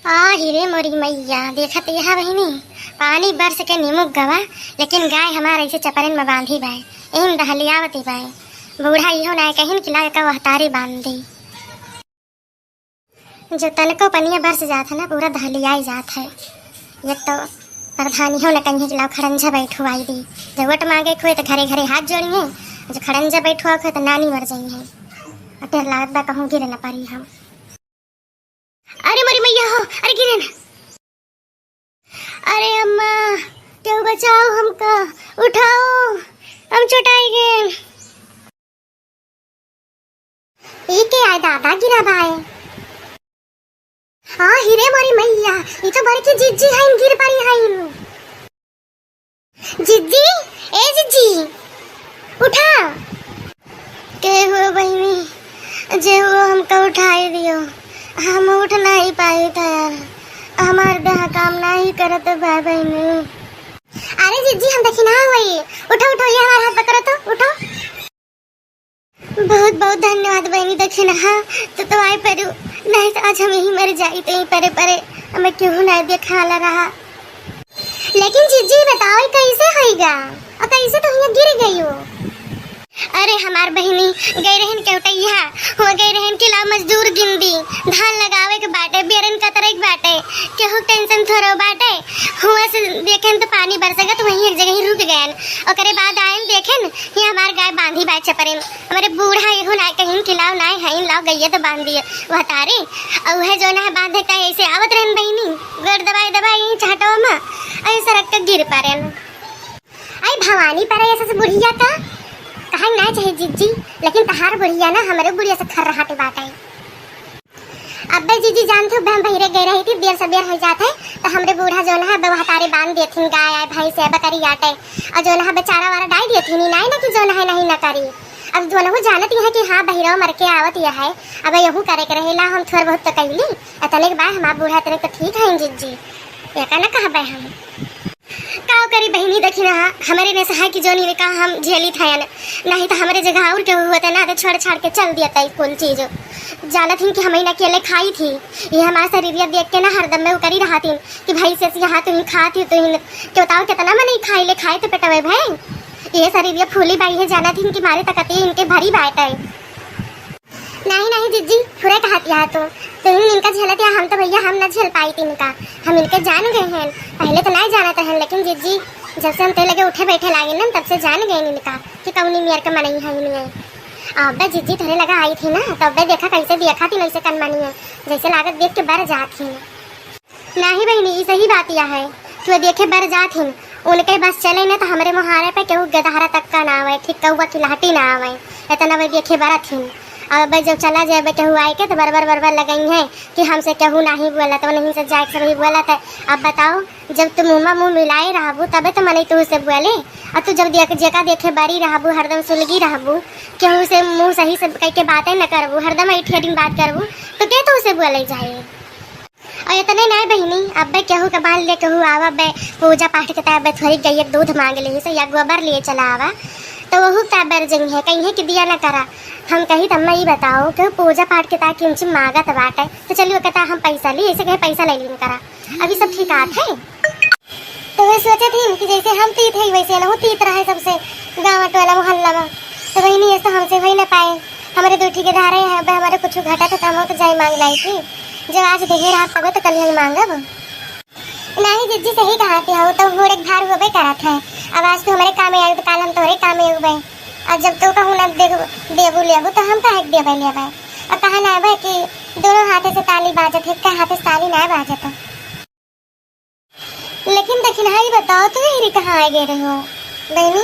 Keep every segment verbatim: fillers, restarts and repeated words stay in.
आ हिरे मोरी मैया, देखत यह बहिनी, पानी बरस के निमुक गवा, लेकिन गाय हमार ऐसे चपरन में बांधी बाय, एहिन दहलियावत बाय। बूढ़ा इहो नाय कहिन कि लाग का वहतारी बांध दी। जो तनको पनिया बरस जात है ना, पूरा दहलियाई जात है। एक तो प्रधानी हो न कहिए कि लाओ खड़ंजा बैठवाई दी, जब वोट मांगे खोए तो घरे घरे हाथ जोड़ी है, जो खड़ंजा बैठवा खोए तो नानी मर जाई है। और डर लागत बा कहूँ गिरे न पारी हम। अरे मोरी मैया हो, अरे गिरे ना। अरे अम्मा, केहू बचाओ हमका, उठाओ, हम चोटाई गए। ई के आय दादा गिरा बाय। हाँ हिरे मोरी मैया, ई तो बड़की जिज्जी हईन, गिर परी हईन। जिज्जी, ए जिज्जी, उठा। के हो बहिनी, जे हो हमका उठाई दियो, हम उठ नहीं पाई था यार, हमार देह काम नहीं करत बा बहिनी। अरे जिज्जी, हम देखी ना होई, उठो उठो, ये हमार हाथ पकड़ो तो, उठो। बहुत बहुत धन्यवाद बहिनी, देखे ना, हाँ, तो तो आए परू, नहीं तो आज हम यही मर जाई, तो यही परे परे हमें क्यों ना देखाला रहा। लेकिन जिज्जी बताओ, ई कैसे होइगा और कैसे तो यहाँ गिर गई हो? अरे हमार बहिनी, गई रहन केवटैया, हो गई रहन कि ला मजदूर गिन दी, धान लगावे के बाटे, बेरन कतरे के बाटे, केहू टेंशन थोड़ो बाटे। हुआ से देखेन तो पानी बरसेगा तो वहीं एक जगह ही रुक गए। ओकरे बाद आयन देखेन ये हमार गाय बांधी बाय चपरेन। हमरे बूढ़ा एहू ना कहिन कि लाओ नाय हईन, लाओ गइया तो बांध दिए वह तारे। और वह जो ना बांधे का ऐसे आवत रहन बहिनी, गोड़ दबाई दबाई यहीं चाटवा में, ऐसे सरक के गिर परेन। आई भवानी पर ऐसे से बुढ़िया का कहा ना चाहे जिज्जी, लेकिन तहार बुढ़िया ना हमरे बुढ़िया से खर्राटे बाटे। अब्बे जीजी जानत हो, हम बहिरे गए रही थी, देर सबेर हो जात है, तो हमरे बूढ़ा जौन है, अब्बे वह तारे बांध देथिन, गाय आय, भैंस है, बकरी आटे, और जौन है, अब्बे चारा वारा डाल देथिन, नाय ना कि जौन है, नहीं ना करी। अब जौन हो जानत ही है कि हाँ, बहिरवा मर के आवत यह है, अब यहू करे के रहेला, हम थोड़ बहुत तो कैली, इतने के बाद हमार बूढ़ा इतने तो ठीक है जीजी, एका ना कहबे हम। का करी बहिनी, देखी ना, हमरे ने सहाय की जोनी में का हम झेली था ना, नहीं तो हमरे जगह और केहू होते ना, तो छोड़ छाड़ के चल दिया था कुल चीज। जानत ही कि हम ही ना अकेले खाई थी, ये हमारे शरीरिया देख के ना हरदम में उकरी रहा थी कि भाई से यहाँ तुम खाती हो, तुम के बताओ कितना मन ही खाई ले, खाए तो पेटवे भाई, ये शरीरिया फूली बाई है, जानत ही कि मारे तकती इनके भरी बाटे। नहीं, नहीं जिज्जी, फुरे कहत या तू। तुम इनका झेलत या, हम तो भैया हम न झेल पाई थी इनका। हम इनके जान गए हैं, पहले तो नहीं जानत हैं, लेकिन जिज्जी जब से हम ते लगे उठे बैठे लागे ना, तब से जान गए इनका कि कौनी मेर के मनई है इनमें। अब जिज्जी तेरे लगा आई थी ना, तब देखा कैसे देखा थी, वैसे कन मनी है, जैसे लागत देख के बर जात थी। नाही बहिनी, ई सही बात या है। तू देखे बर जात हिन, उनके बस चले न तो हमरे मोहारे पे केहू गदहरा तक का ना आवे, ठीक कौआ की लहटी ना आवे। इतना वे देखे बरत हिन। अब जब चला जाए केहू आए के तो बरबर बरबर लगई है कि हमसे केहू नाही बोलत, तो नहीं से जाए के सभी बोलत है। अब बताओ, जब तू मुँह मा मुँह मिलाए रहबू तबे तो मनई तू से बोले। और तू जब देख जेका देखे बरी रहबू, हरदम सुलगी रहबू, केहू से मुँह सही से कह के बातें न करबू, हरदम ऐठिया दिन बात करबू, तो के तू से बोले जाए? और इतने नाय बहिनी, अब्बे केहू के बांध ले, केहू आवा, अब्बे पूजा पाठ के ताय अब्बे थोड़ी गइया के दूध मांग ले से या गोबर लिए चला आवा, तो वहू का बर जइहैं, कहिहैं कि दिया न करा। हम कही, "तम्मा ई बताओ, केहू पूजा पाठ के ताय किंची मांगत बाटे, तो चलियो के ताय हम पैसा ली, ऐसे कहे पैसा ले लीन करा, अभी सब ठीक आत है।" तो वे सोचत ही कि जैसे हम तीत है, वैसे नहू तीत रहे सबसे गाँव टोला मोहल्ला में। तो बहिनी, ऐसे तो हमसे हो ही ना पाए, हमरे दू ठी के धारे हैं, अब हमरे कुछ घटा था, तो हम तो जाई मांग लाई थी। जब आज देहे रहा, तबे तो कल हम मांगब। नाही जिज्जी, सही कहा थी, हो तो होड़ एक भार होबे करत है। अब आज तू हमरे काम में आयु, तो कल हम तोरे काम में आयुबे। और जब तू कहू ना दे-, देबू लेबू, तो हम काहे के देबे लेबे? और कहा ना बे कि दोनों हाथे से ताली बाजत है, एक हाथे से ताली ना बाजत है। लेकिन दखिनहा, ई बताओ, तू एहरी कहाँ आए गए रहो, बहिनी?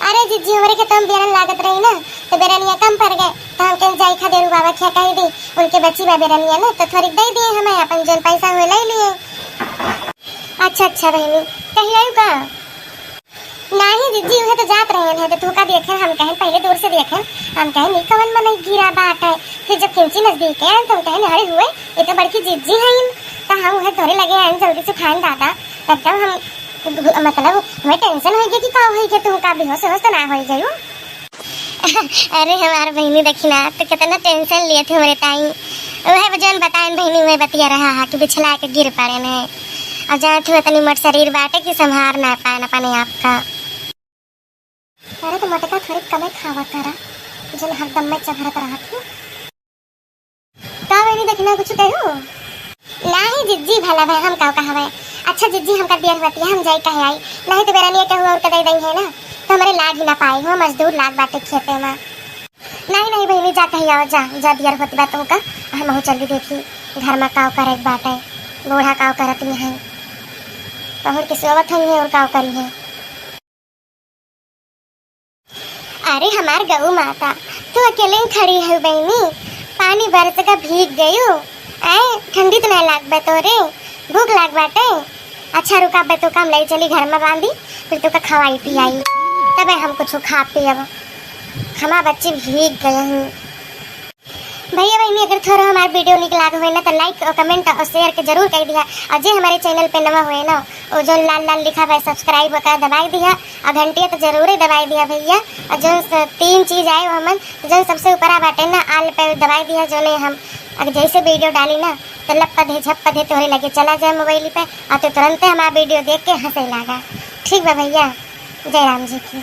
अरे जिज्जी, हमरे खेतवा में बेरन लागत रही ना, तो बेरनिया कम पड़ गए, तो हम कहीं जाई खदेरू बाबा खिया कही दी, उनके बच्ची बा बेरनिया ना, तो थोड़ी दे दिए हमें, अपन जौन पैसा हुए ले लिए। अच्छा, अच्छा बहिनी, कहीं आयु का? नाही जिज्जी, उहे तो जात रहे हैं, तो तू का देखे, हम कहें पहले दूर से देखे, हम कहें नहीं कवन मनई गिरा बाटे, फिर जब किंची नजदीक आए, तो हम कहें, "अरे हुए, ये तो बड़की जिज्जी हैं, तो हम उहे तोरे लगे आए, जल्दी से खाएं दादा, एकदम हम, मतलब, हमें टेंशन हो गया कि का होई के तू का बेहोश होश तो ना हो गई हो?" अरे हमार बहिनी देखी ना, तो कितना टेंशन लिए थे हमारे ताई, उहे जौन बताइन बहिनी, उहे बतिया रहा हा कि बिछला के गिर पड़ेन है। अब जानत हुआ तनी मोट शरीर बाटे कि संभार ना पाएन अपने आप का। अरे तो मोटका थोड़ी कमे खावा करा, जौन हरदम में चभरत रहत हूँ। का बहिनी दखिना कुछ कहू? नाही जिज्जी, भला भाई हम का कहवे। अच्छा जिज्जी, हमका दियर होती है, हम जाई कहे आई, नाही तो बेरनिया कहू और कदई दई है ना, तो हमरे लाग ही ना पाई हो, मजदूर लाग बाटे खेते में। नाही नाही बहिनी, जा कही आओ, जा जा, दियर होती बा तुमका, हमहू चली देखी घर में काव करे के बाटे, बूढ़ा काव करत ही है, पहुर के सोवत हुई है और काव करी है। अरे हमार गऊ माता, तू अकेले ही खड़ी है बहिनी, पानी बरस का भीग गयू। आए, ठंडी तो नहीं लाग बा तोरे, भूख लाग बाटे। अच्छा रुका बे, तो काम ले चली घर में बांधी, फिर तो का खवाई पियाई, तबे हम कुछ खा पियब। हमार बच्ची भीग गए हैं। भैया बहिनी, अगर थोड़ा हमार video निक लाग होए ना, तो like और comment और share के जरूर कर दिया। और जे हमारे channel पे नवा होए ना, वो जो लाल लाल लिखा हुआ है subscribe, ओका दबाई दिया और घंटिया तो जरूर ही दबाई दिया भैया। और जो स-, तीन चीज आए वो हमन, जो सबसे ऊपर आ बाटे ना, all पे दबाई दिया, जो नहीं हम अगर जैसे video डाली ना, तो लप पधे झप पधे तोहरे लगे चला जाए mobile पे, और तो तुरंते हमार video देख के हंसे लागा। ठीक बा भैया, जय राम जी की।